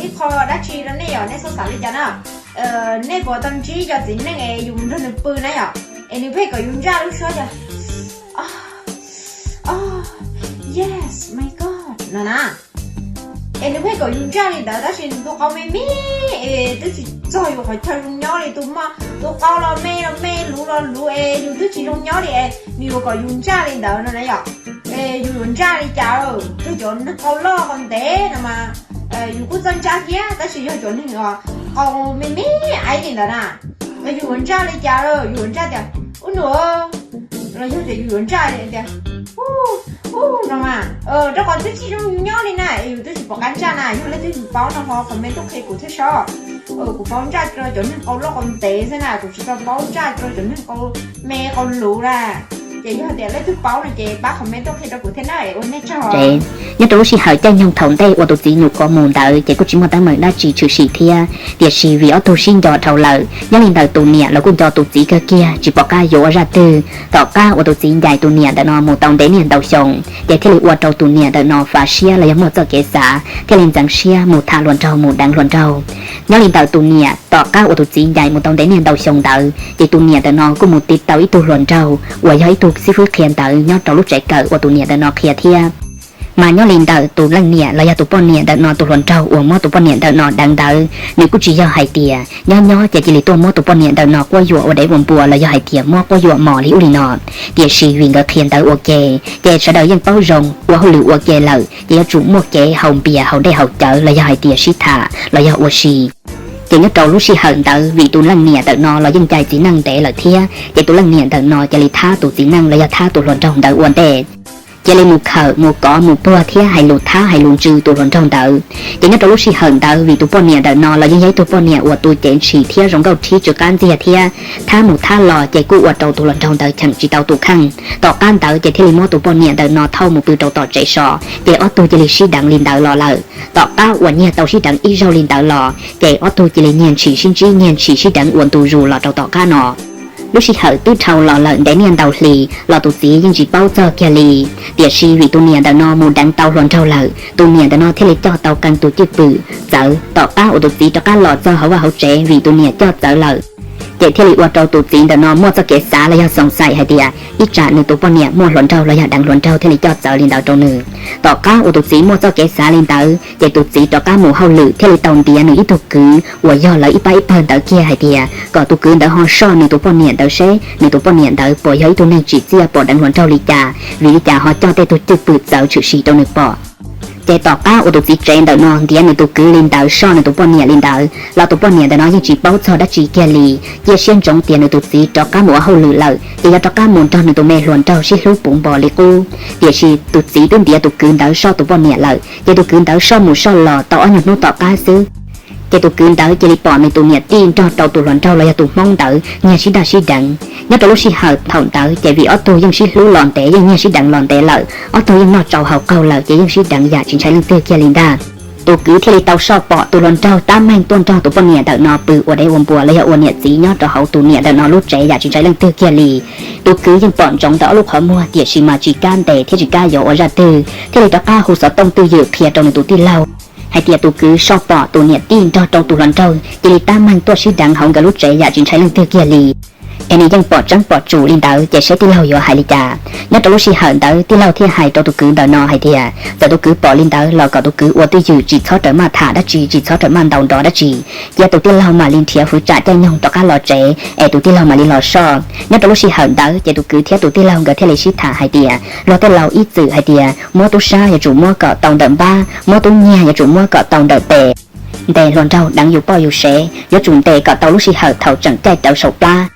Ib qho dab tsi rau nej yom, nej xav xav li cas na? Nej puas tau ntsib cov txiv neej es yus nrog nws pw na yom, es nws pheej kom yus ntsaj lub suab tias, yes, my God no na. Es nws pheej kom yus ntsaj li ntawd tab sis nws tus qau me me es twb tsis txog yus qhov chaw zoo nyob li, tus qau los me los me, luv los luv es yus twb tsis zoo nyob li es nws yuav kom yus ntsaj li ntawd no na yom. Es yus yuav ntsaj li cas? Yog cov neeg qau loj qau ntev no mas yus kuj txawj ntsaj thiab, tab sis yog cov neeg qau me me aiv li ntawd na, yus yuav ntsaj li cas? Yus yuav ntsaj tias, ub nus, los yog tias yus yuav ntsaj tias, ub, ub no mas, rau qhov twb tsis zoo nyob li na, yus twb tsis pom qab ntsaj na. Yog leej twg paub no ho comment tuaj qhia kuv thiab sob. Kuv paub ntsaj rau cov neeg qau loj qau ntev xwb na, kuv tsis tau paub ntsaj rau cov neeg qau me qau luv na. Ces yog tias leej twg paub no ces pab comment tuaj qhia rau kuv thiab na, ua nej tsaug. Nyob rau lub sij hawm caij nyoog thaum ntej uas tus txiv nyuam qhuav mus ntawd ces kuj tsis muaj teeb meem dab tsi tshwm sim thiab, tiam sis vim ob tug sib nco dhau lawm, nyob li ntawm tus niam los kuj nco tus txiv kawg kiag, tsis pom qab yuav ua zaj twg. Tom qab uas tus txiv ncaim tus niam ntawm no mus tau ntev niaj ntau xyoo, ces thiaj li ua rau tus niam ntawm no fav siab los yog muaj txoj kev xav thiaj li ntxeev siab mus tham hluas nraug mus deev hluas nraug. Nyob li ntawm tus niam, tom qab uas tus txiv ncaim mus tau ntev niaj ntau xyoo ntawd ces tus niam ntawm no kuj mus tiv tau ib tug hluas nraug uas yog ib tug xib fwb qhia ntawv nyob rau lub tsev kawm uas tus niam ntawm no qhia thiab. Mas nyob li ntawm tus leej niam los yog tus poj niam ntawm no, tus hluas nraug uas muab tus poj niam ntawm no deev ntawd, nws kuj tsis yog hais tias nyob nyob ces cia li tuaj muab tus poj niam ntawm no quab yuam ua dev ua npua los yog hais tias muab quab yuam mos li ub li no. Tiam sis vim nkawd qhia ntawv ua ke, ces sawv daws yeej paub zoo ua hauj lwm ua ke lawm ces yuav tsum muaj kev haus npias haus dej haus cawv los yog hais tias sib tham los yog ua si. Ces nyob rau lub sij hawm ntawd vim tus leej niam ntawm no los yeej ncaim txiv neej ntev lawm thiab, ces tus leej niam ntawm no cia li thab tus txiv neej los yog thab tus hluas nraug ntawd ua ntej. Cia li mus khawm mus kov mus puag thiab hais lus thab hais lus ntsws tus hluas nraug ntawd. Ces nyob rau lub sij hawm ntawd vim tus poj niam ntawm no los yeej yog ib tug poj niam uas tu cev ntshis thiab zoo nkauj rhib tsw qab ntxiag thiab, thab mus thab los ces kuj ua rau tus hluas nraug ntawd cheem tsis tau tus kheej. Tom qab ntawd ces thiaj li muab tus poj niam ntawm no thauj mus pw rau tom tsev so, ces ob tug cia li sib deev li ntawd los lawm. Tom qab uas nyiag tau sib deev ib zaug li ntawd los ces ob tug cia li nyiag ntshis sib ntsib nyiag ntshis sib deev ua ntu zus los rau tom qab no. Lub sij hawm twb dhau los lawm ntev niaj ntau hli los tus txiv yeej tsis paub txog kiag li. Tiam sis vim tus niam ntawm no mus deev tau hluas nraug lawm, tus niam ntawm no thiaj li coj tau qee tus cwj pwm txawv. Tom qab uas tus txiv rov qab los txog hauv vaj hauv tsev vim tus niam coj txawv lawm, ces thiaj li ua rau tus txiv ntawm no muaj txoj kev xav los yog xoom xaim hais tias ib tsam nws tus poj niam muaj hluas nraug los yog deev hluas nraug thiaj li coj txawv li ntawd rau nws. Tom qab uas tus txiv muaj txoj kev xav li ntawd ces tus txiv rov qab mus hauj lwm thiaj li tau ntiav nws ib tug kwv uas yog lawv ib pab ib pawg ntawd kiag hais tias kom tus kwv ntawd ho soj nws tus poj niam ntawd seb nws tus poj niam ntawd puas yog ib tug neeg tsim txiaj pom deev hluas nraug li cas, vim li cas ho coj tej tug cwj pwm txawv tshwm sim rau nws pom. Ces tom qab uas tus txiv tsev ntawm no ntiav nws tus kwv li ntawd soj nws tus poj niam li ntawd los tus poj niam ntawm no yeej tsis paub txog dab tsi kiag li, cia siab ntsoov tias nws tus txiv rov qab mus ua hauj lwm lawm ces yuav rov qab mus nrog nws tus me hluas nraug sib hlub puv npo li qub. Tiam sis tus txiv twb ntiav tus kwv ntawd soj tus poj niam lawm ces tus kwv ntawd soj mus soj los tau ob nyuag hnub tom qab xwb, ces tus kwv ntawd cia li pom nws tus niam tij nrog rau tus hluas nraug los yog tus hmoob ntawd nyiag sib daj sib deev. Nyob rau lub sij hawm thaum ntawd ces vim ob tug yeej sib hlub los ntev yeej nyiag sib deev los ntev lawm, ob tug yeej noj tsau haus qaug lawm ces yeej sib deev yam tsis ntshai leej twg kiag li ntag. Tus kwv thiaj li tau soj pom tus hluas nraug tab meeg tuaj nrog tus poj niam ntawm no pw ua dev ua npua los yog ua niam txiv nyob rau hauv tus niam ntawm no lub tsev yam tsis ntshai leej twg kiag li. Tus kwv yeej pom ntsoov ntawm ob lub qhov muag tiam sis mas tsis kam ntes thiab tsis kam yuav ua zaj twg thiaj li rov qab hu xov tooj twj ywm qhia rau nws tus tij laug hais tias tus kwv soj pom tus niam tij nrog rau tus hluas nraug cia li tab meeg tuaj sib deev hauv nkawd lub tsev yam tsis ntshai leej twg kiag li. Es nws yeej pom tseeb pom tsum li ntawd ces seb tij laug yuav hais li cas. Nyob rau lub sij hawm ntawd tij laug thiaj hais rau tus kwv ntawm no hais tias txawm tus kwv pom li ntawd los kom tus kwv ua twj ywm tsis txhob rawm maj tham dab tsi tsis txhob rawm maj ntaus nrov dab tsi, cia tus tij laug mam li nrhiav hwv tsam caij nyoog rov qab los tsev es tus tij laug mam li los soj. Nyob rau lub sij hawm ntawd ces tus kwv thiab tus tij laug nkawd thiaj li sib tham hais tias luag tej laus ib txwm hais tias muab tub sab yuav tsum muab kom tau ntawm npab, muab tub nyiag yuav tsum muab kom tau ntawm tes. Ntes hluas nraug deev yus poj yus sev yuav tsum ntes kom tau lub sij hawm thaum tseem caij rawv saum plab.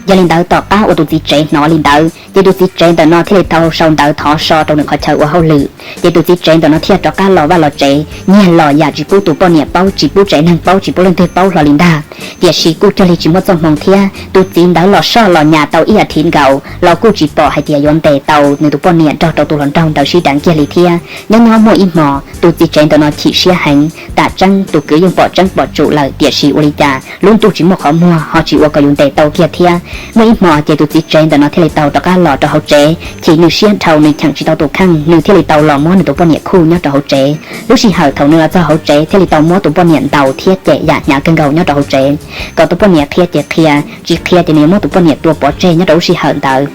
Yog li ntawd tom qab uas tus txiv tsev hnov li ntawd ces tus txiv tsev ntawm no thiaj li tau sau ntawv thov so rau nws qhov chaw ua hauj lwm. Ces tus txiv tsev ntawm no thiaj rov qab los vaj los tsev, nyiag los yam tsis pub tus poj niam paub, tsis pub tsev neeg paub, tsis pub leej twg paub hlo li ntag. Tiam sis kuj cuag li tsis muaj txoj hmoo thiab, tus txiv ntawd los soj los nyas tau ib as thiv nkaus los kuj tsis pom hais tias yuav ntes tau nws tus poj niam nrog rau tus hluas nraug ntawd sib deev kiag li thiab. Nyob nyob muaj ib hmo tus txiv tsev ntawm no chim siab heev, tam tseeb tus kwv yeej pom tseeb pom tsum lawm tiam sis ua li cas lub ntuj tsis muaj qhov muag ho tsis ua kom yus ntes tau kiag thiab. Muaj ib hmo ces tus txiv tsev ntawm no thiaj li tau rov qab los rau hauv tsev, chim nws siab dhau nws cheem tsis tau tus kheej, nws thiaj li tau los muab nws tus poj niam khuj nyob rau hauv tsev. Lub sij hawm thaum nws los txog hauv tsev thiaj li tau muab tus poj niam ntaus thiab cem yam hnyav kawg nkaus nyob rau hauv tsev, kom tus poj niam qhia ces qhia, tsis qhia ces nws yuav muab tus poj niam tua pov tseg nyob rau lub sij hawm ntawd.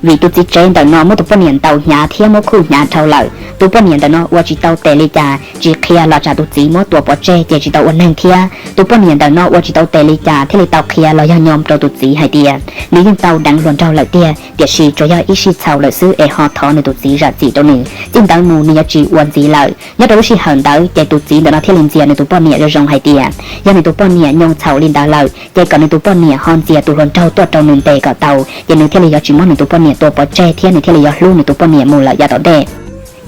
Vim tus txiv tsev ntawm no muab tus poj niam ntaus hnyav thiab muab khuj hnyav dhau lawm, tus poj niam ntawm no ua tsis tau tes li cas, tsis qhia los tsam tus txiv muab tua pov tseg ces tsis tau ua neeg thiab. Tus poj niam ntawm no ua tsis tau tes li cas thiaj li tau qhia los yog nyo rau tus txiv hais tias nws yeej tau deev hluas nraug lawm tiag, tiam sis tsuas yog ib sij txhaum lawm xwb es ho thov nws tus txiv zam txim rau nws, txij ntawd mus nws yuav tsis ua ntxiv lawm. Nyob rau lub sij hawm ntawd ces tus txiv ntawm no thiaj li ntxias nws tus poj niam zoo zoo hais tias yog nws tus poj niam nyo txhaum li ntawd lawm ces kom nws tus poj niam ho ntxias tus hluas nraug tuaj rau nws ntes kom tau, ces nws thiaj li yuav tsis muab nws tus poj niam tua pov tseg thiab nws thiaj li yuav hlub nws tus poj niam mus lawm yav tom ntej.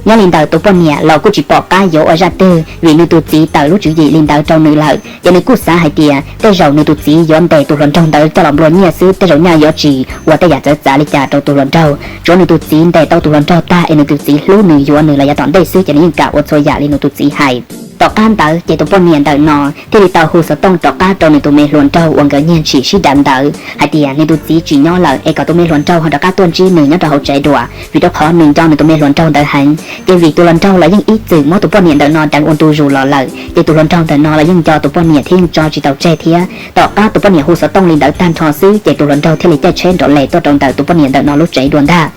Nyob li ntawd tus poj niam los kuj tsis pom qab yuav ua zaj twg, vim nws tus txiv tawm lub tswv yim li ntawd rau nws lawm, ces nws kuj xav hais tias tej zaum nws tus txiv yuav ntes tus hluas nraug ntawd coj los nplua nyiaj xwb, tej zaum nyaj yuav tsis ua tej yam txawv txav li cas rau tus hluas nraug. Tsuav nws tus txiv ntes tau tus hluas nraug tag es nws tus txiv hlub nws yuav nws los yav tom ntej xwb, ces nws yeej kam ua txhua yam li nws tus txiv hais. Tom qab ntawd ces tus poj niam ntawm no thiaj li tau hu xov tooj rov qab rau nws tus me hluas nraug uas nkawd nyiag ntshis sib daws ntawd hais tias nws tus txiv tsis nyob lawm es kom tus me hluas nraug ho rov qab tuaj ntsib nws nyob rau hauv tsev dua, vim rau qhov nws nco nws tus me hluas nraug ntawd heev. Ces vim tus hluas nraug los yeej ib txwm muab tus poj niam ntawm no deev ua ntu zus los lawm, ces tus hluas nraug ntawm no los yeej nco tus poj niam thiab yeej tso tsis tau tseg thiab. Tom qab tus poj niam hu xov tooj li ntawd tag nrho xwb ces tus hluas nraug thiaj li caij tsheb nrov les tuaj rau ntawm tus poj niam ntawm no lub tsev dua ntag.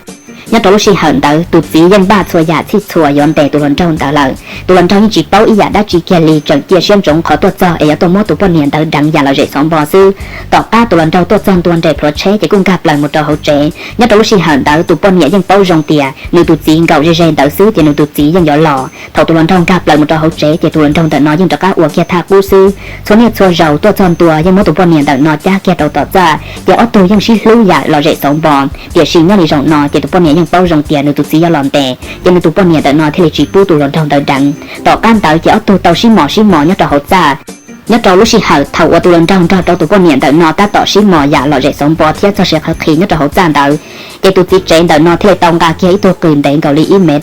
Nyob rau lub sij hawm ntawd tus txiv yeej npaj txhua yam txhij txhua yuav ntes tus hluas nraug ntawd lawm. Tus hluas nraug yeej tsis paub ib yam dab tsi kiag li, tseem cia siab ntsoov qhov tuaj txog es yuav tuaj muab tus poj niam ntawd deev yam lom zem xov npo xwb. Tom qab tus hluas nraug tuaj txog ntua nres plhuav tsheb ces kuj nkag plaws mus rau hauv tsev. Nyob rau lub sij hawm ntawd tus poj niam yeej paub zoo tias nws tus txiv nkaum ze ze ntawd xwb ces nws tus txiv yeej yuav los. Thaum tus hluas nraug nkag plaws mus rau hauv tsev ces tus hluas nraug ntawm no yeej rov qab ua kiag thaj qub xwb. Txhua niaj txhua zaus tuaj txog ntua yeej muab tus poj niam ntawm no cab kiag rau tom txaj, ces ob tug yeej sib hlub yam lom zem xauv npo. Tiam sis nyob li zaum no ces tus poj niam yeej paub zoo tias nws tus txiv yuav los ntes, ces nws tus poj niam ntawm no thiaj li tsis pub tus hluas nraug ntawd deev. Tom qab ntawd ces ob tug tau sib mos sib mos nyob rau hauv txaj. Nyob rau lub sij hawm thaum uas tus hluas nraug nrog rau tus poj niam ntawm no tab tom sib mos yam lom zem xauv npo thiab txog siav qhawv qhi nyob rau hauv txaj ntawd, ces tus txiv tsev ntawm no thiaj li tau nqa kiag ib tug qws ntev nkaus li ib mev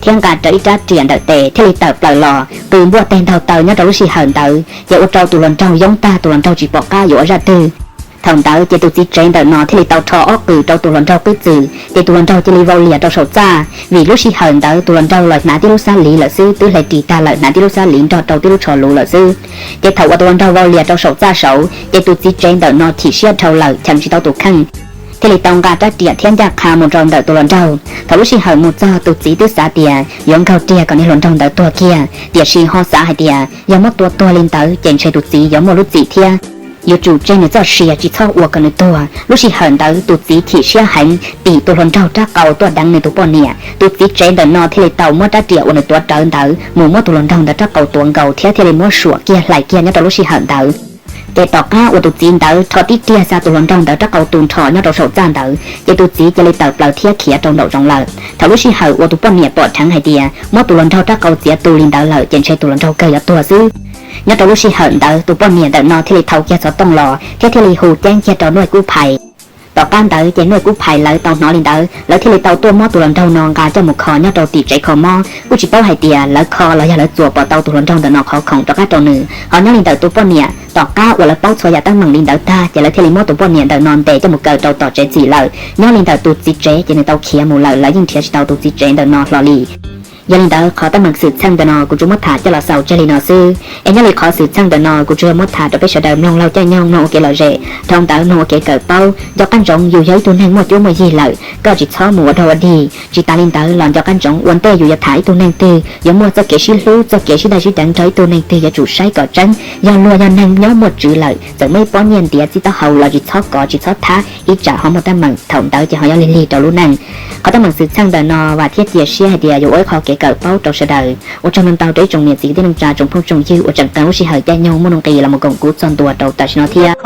thiab nqa rawv ib rab riam ntawm tes thiaj li tawm plaws los. Qws npuaj teg ntaug taw nyob rau lub sij hawm ntawd ces ua rau tus hluas nraug yoob tag, tus hluas nraug tsis pom qab yuav ua zaj twg. Thaum ntawd ces tus txiv tsev ntawm no thiaj li tau rho ob qws rau tus hluas nraug qwb txwm, ces tus hluas nraug cia li vau lias rau saum txaj. Vim lub sij hawm ntawd tus hluas nraug los hnav tib lub xab liv lawm xwb, twb hle ris tag lawm, hnav tib lub xab liv nrog rau tib lub tsho luv lawm xwb. Ces thaum uas tus hluas nraug vau lias rau saum txaj saud ces tus txiv tsev ntawm no chim siab dhau lawm, cheem tsis tau tus kheej, thiaj li tau nqa rab riam thiab ncaj qha mus rau ntawm tus hluas nraug. Thaum lub sij hawm mus txog tus txiv twb xav tias yuav nkaug riag kom niag hluas nraug ntawd tuag kiag, tiam sis ho xav hais tias yog muab tua tuag li ntawd ces ntshe tus txiv yuav muaj lub txim thiab, yuav tsum tseg nws txoj sia tsis txhob ua kom nws tuag. Lub sij hawm ntawd tus txiv chim siab heev, tim tus hluas nraug rab qau tuaj deev nws tus poj niam. Tus txiv tsev ntawm no thiaj li tau muab rab riam uas nws tuav rawv ntawd mus muab tus hluas nraug ntawd rab qau tuav nkaus thiab thiaj li muab suam kiag hlais kiag nyob rau lub sij hawm ntawd. Ces tom qab uas tus txiv ntawd rho tib riag xa tus hluas nraug ntawd rab qau tu nrho nyob rau saum txaj ntawd, ces tus txiv cia li tawm plaws thiab khiav rau nraum zoov lawm. Thaum lub sij hawm uas tus poj niam pom dheev hais tias muab tus hluas nraug rab qau txiav tu li ntawd lawm ces ntshe tus hluas nraug kawg yuav tuag xwb. Nyob rau lub sij hawm ntawd tus poj niam ntawm no thiaj li thau kiag xov tooj los thiab thiaj li hu ceeb kiag rau nuj kuj phais. Tom qab ntawd ces nuj kuj phais lawv tau hnov li ntawd, lawv thiaj li tau tuaj muab tus hluas nraug no nqa coj mus kho nyob rau tim tsev kho mob. Kuj tsis paub hais tias lawv kho los yog lawv txuas pom tau tus hluas nraug ntawm no qhov khoom rov qab rau nws. Ho nyob li ntawm tus poj niam, tom qab uas lawv paub txhua yam teeb meem li ntawd tag ces lawv thiaj li muab tus poj niam ntawm no ntes coj mus kaw rau tom tsev txim lawm. Nyob li ntawm tus txiv tsev ces nws tau khiav mus lawm, lawv yeej nrhiav tsis tau tus txiv tsev ntawm no hlo li. Yog li ntawd qhov teeb meem xwm txheej ntawm no kuv tsuas muab tham coj los xaus tseg li no xwb. Es nyob li qhov xwm txheej ntawm no kuv tsuas yog muab tham rau peb sawv daws mloog laug caij nyoog, mloog ua kev lom zem, dhau ntawd mloog ua kev kawm paub. Nco qab ntsoov yus yog ib tug neeg muaj cuab muaj yig lawm, koj tsis txhob mus ua dog ua dig. Tsis tas li ntawd los nco qab ntsoov ua ntej yus yuav tham ib tug neeg twg, yuav muaj txoj kev sib hlub, txoj kev sib daj sib deev nrog ib tug neeg twg yuav tsum saib kom tseeb. Yog luag yog neeg nyob muaj tswv lawm, txawm muaj ib pob nyiaj ntiav txij taub hau los tsis txhob kov tsis txhob thab, ib tsam ho muaj teeb meem, thaum ntawd ces ho yuav lig lig rau lub neej. Qhov teeb meem xwm txheej ntawm no vam thiab cia siab hais tias yuav ua ib qho kev kawm paub rau sawv daws. Ua tsaug ntau ntau rau ib tsoom niam txiv tij neej tsa tsoom phooj tsoom ywg uas tseem qee lub sij hawm caij nyoog muaj nuj nqis los mus koom kuv txog ntua rau tam sim no thiab.